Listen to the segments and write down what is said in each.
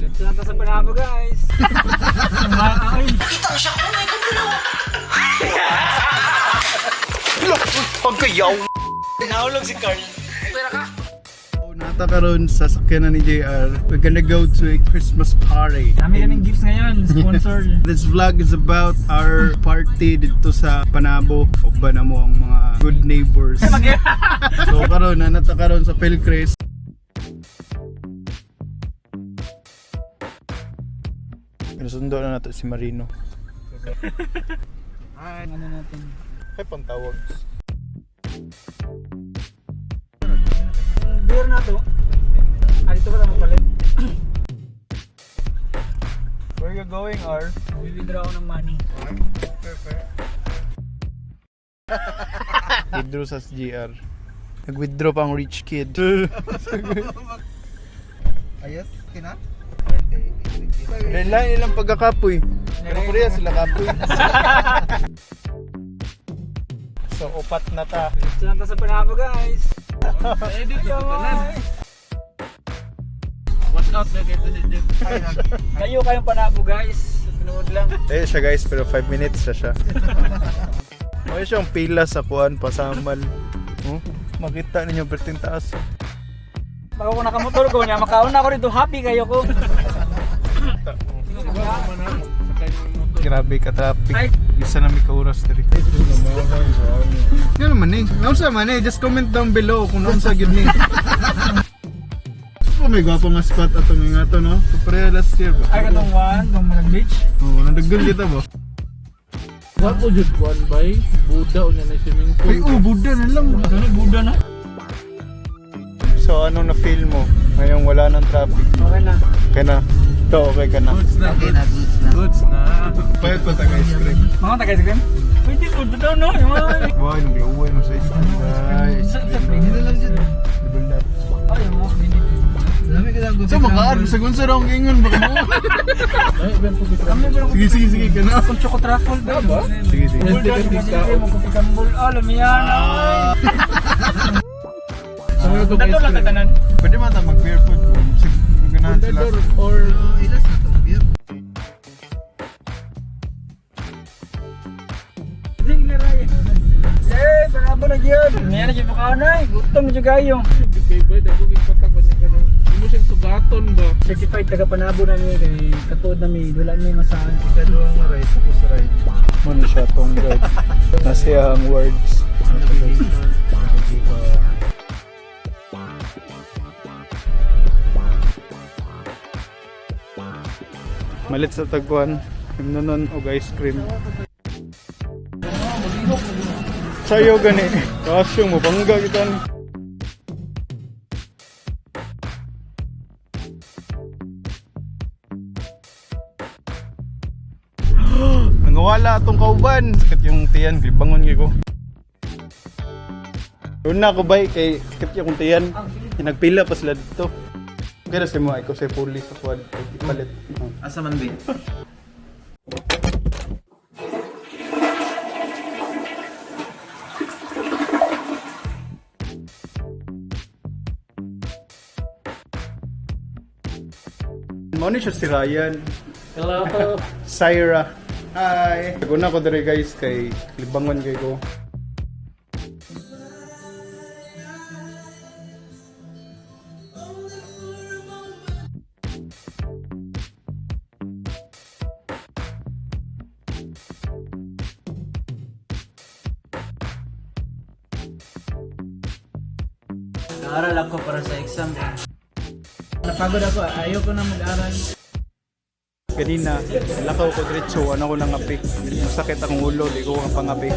Diretso na ta sa Panabo, guys. Ay, Nahulog si Carl. Pera ka? Nata karon sa sakyanan ni JR. We're gonna go to a Christmas party. Dami kaming gifts ngayon, sponsor. This vlog is about our party dito sa Panabo. Uban na mo ang mga good neighbors. So karon nanata karon sa Philcris. Sinusundo na nato si Marino. Ano natin? Ay, pantawag. Ang beer na to. Ah, dito ba tayo magpalit? Where you going, R? Withdraw ako ng money. Withdraw sa GR. Nag-withdraw pa ang rich kid. Ayos, kina? Relax nilang pagkakapoy. Pero Korea sila kapoy. So upat na ta. Diretso na ta sa Panabo, guys. Eh, dito sa tanan. Ay, Watch out na kayo si Jeff. Kayo kayong Panabo, guys. Pinuod lang. Eh siya guys, pero 5 minutes siya siya. May siyang pila sa kuan pasamal. Oh, makita ninyo perting taas. Bago ko nakamotor ko niya, makauna ko rito, happy kayo ko. Grabe ka traffic. Ay. Isa na may ka oras diri. Nga naman eh. Naunsa man eh. Just comment down below kung naunsa gyud ni. Oh, may gwapo nga spot atong nga to no. So, pareha last year ba? Ay, katong one, itong Marag Beach. Oh, nandagdan kita ba? Wa ko jud kuan bay. Buda unya na swimming pool. Ay, oh, Buddha na lang. Ano, Buddha na. So, ano na feel mo ngayong wala ng traffic? Okay na. Okay na. Ito, okay ka na. Goods na. Okay na, goods na. Goods na. Payat pa taga ice cream. Mga taga-ice cream? Pwede po, daw no? Yung mga... Wow, nagluway mo sa ice cream. Guys. Sa pwede na lang dyan. Double that. Ay, yung mga pwede. Dami ka lang. So, makaar. Sa kung sa wrong ingon, baka mo. Ay, ben po kita. Kami pero Sige, sige, sige. Ka na. kung choco truffle ba? Sige, sige. Bull daw, coffee crumble. Ah, lamiyan. Dato lang katanan. Pwede man ta mag-beer food kung kung ganahan sila. Or Ilas na itong beer. Ding na rin. Eh, panabo na yun. Lamiyan na dyan makaanay. Gutom na dyan kayo. kay bay dago gid patakon niya kanang imo siyang sugaton ba. Certified taga Panabo na mi kay katuod na mi wala mi masaan. Ikaduha nga right, tapos right. Muna siya tong guide. Nasiya ang words. Malit sa tagpuan. Himnanon og ice cream. Sayo gani. Kasyo mo bangga kita ni. Nangawala atong kauban. Sakit yung tiyan, libangon gyud ko. Una ko bay kay sakit yung tiyan. Nagpila pa sila dito. Okay na sa mo, ikaw sa pulis sa quad. Ipalit. Oh. Asa man ba? Mao ni siya si Ryan. Hello. Syra. Hi. Una ko dire guys kay libangon kay ko. Naaral ako para sa exam. Napagod ako, ayoko na mag-aral. Ganina, lakaw ko diretso, ano ko nangapi. Masakit akong ulo, di ko ang pangapi.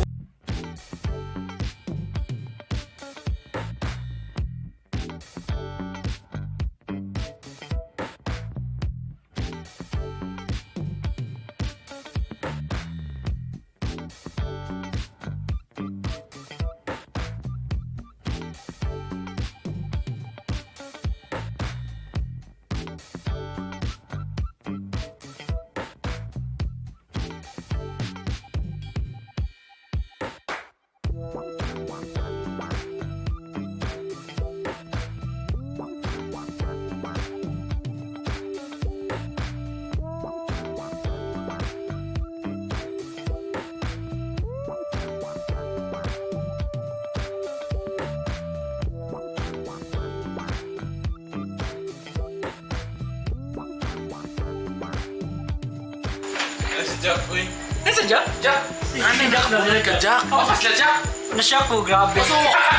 Si Jack, uy. Nasa Jack? Jack! Ano Jack? Buhay ka, Jack! Oh, sila Jack! Nasya ko, grabe.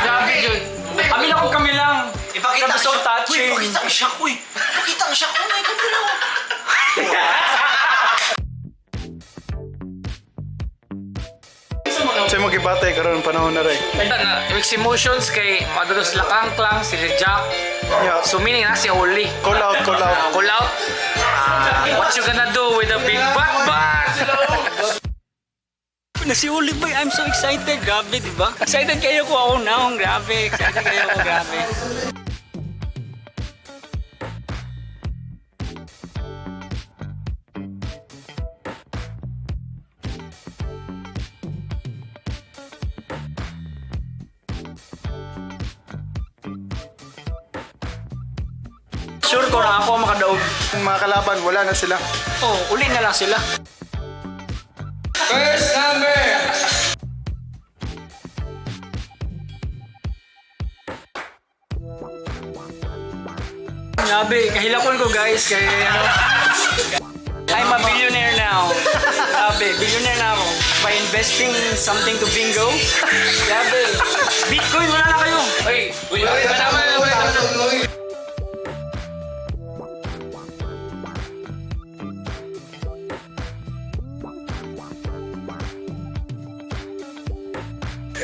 Grabe yun. Kami lang kung kami lang. Ipakita Grabe, so touching. Uy, pakita ang siya ko eh. Pakita ang siya ko. May dalawa. Sa mo gibatay karon panahon na rin. Mixed emotions kay Madulos Lakangklang, si Jack. Yeah. So meaning na si Oli. Call out, call out. Call out. What you gonna do with a big butt butt? Na si Uli boy, I'm so excited. Grabe, di ba? Excited kayo ko ako naong. Grabe, excited kayo ko, grabe. Sure ko na ako ang makadaog. Ang mga kalaban, wala na sila. Oh, uli na lang sila. First number! Grabe, kahilakon ko guys kay ano. I'm a billionaire now. Grabe, billionaire na ako. By investing something to bingo. Grabe. Bitcoin, wala na kayo. Uy! Uy! Uy! Uy! Uy!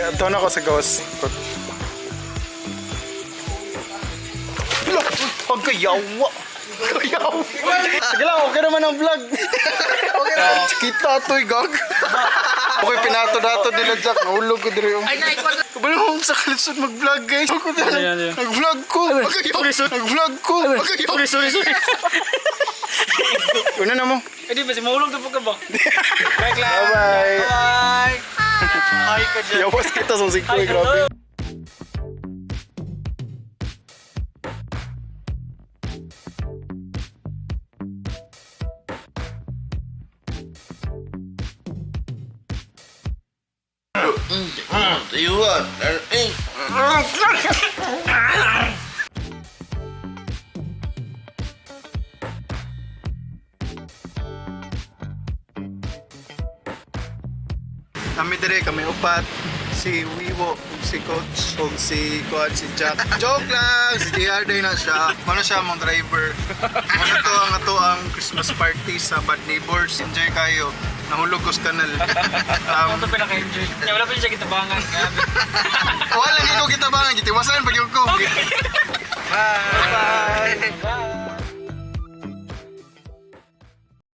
Ito na ako sa gawas. Pagkayawa! Kayawa! Sige lang, okay naman ang vlog. Okay naman. Kita to'y gag. Okay, pinato-dato nila Jack. Nahulog ko diri. Ay, naikot! Kabalo mo sa kalisod mag-vlog guys. Ako na lang. Nag-vlog ko. Nag-vlog ko. Sorry, sorry, sorry. Una na mo. Eh di ba, si mahulog na po ka ba? Bye, Clara. Bye-bye. Bye. Hi ka dyan. Yawas kita sa sikoy. Grabe. Kami dire, kami upat. Si Wiwo, ug si Coach, ug si Kuan, si Jack. Joke lang! Si JR day na siya. Mano siya among driver. Mano to ang ato ang Christmas party sa Bad Neighbors. Enjoy kayo. Nahulog ko sa kanal. Ito pinaka-enjoy. Kaya wala pa siya kitabangan. Grabe. Wala lang ko kita ba? Gitiwasan pag ko. Bye!